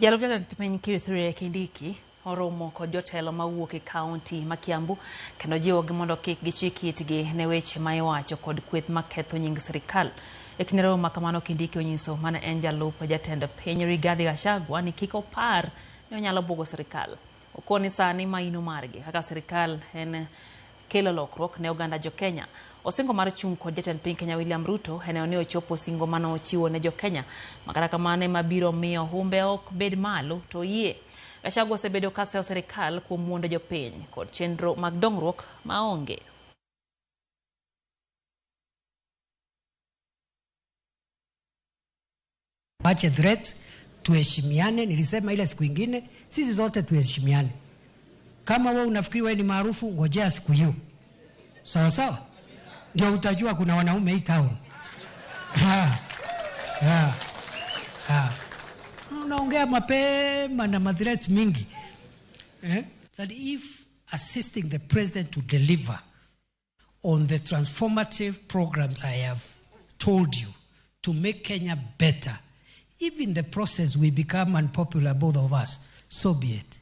Jalup jatend piny Kithure Kindiki oromo kod jotelo mawuok e kaunti ma Kiambu kendo jiwogi mondo kik gichik itgi ne weche ma iwacho kod kweth maketho nying sirikal. E kinde romo ma kamano Kindiki onyiso mane en jalup jatend piny Rigathi Gachagua ni kik opar ni onyalo buogo sirikal. Okoni sani maino margi kaka sirikal en kelo lokruok ne oganda jo-Kenya. Osingo mar chung' kod jatend piny Kenya William Ruto e neno ni ochopo singo mane ochiwo ne jo-Kenya ma kata kamano ema biro miyo humbe ok bed malo to oyie. Gachagua osebedo ka seyo sirikal kuom wuondo jopiny kod chenro mag dongruok maonge. Wache threats, tuheshimiane. Nilisema ile siku ingine, sisi zote tuheshimiane. Kama wewe unafikiri wewe ni maarufu, ngojea siku hiyo, sawa sawa, ndio utajua kuna wanaume hii town. Ha, ha, ha. Unaongea mapema na mathreats mingi eh? That if assisting the president to deliver on the transformative programs I have told you to make Kenya better, if in the process we become unpopular, both of us, so be it.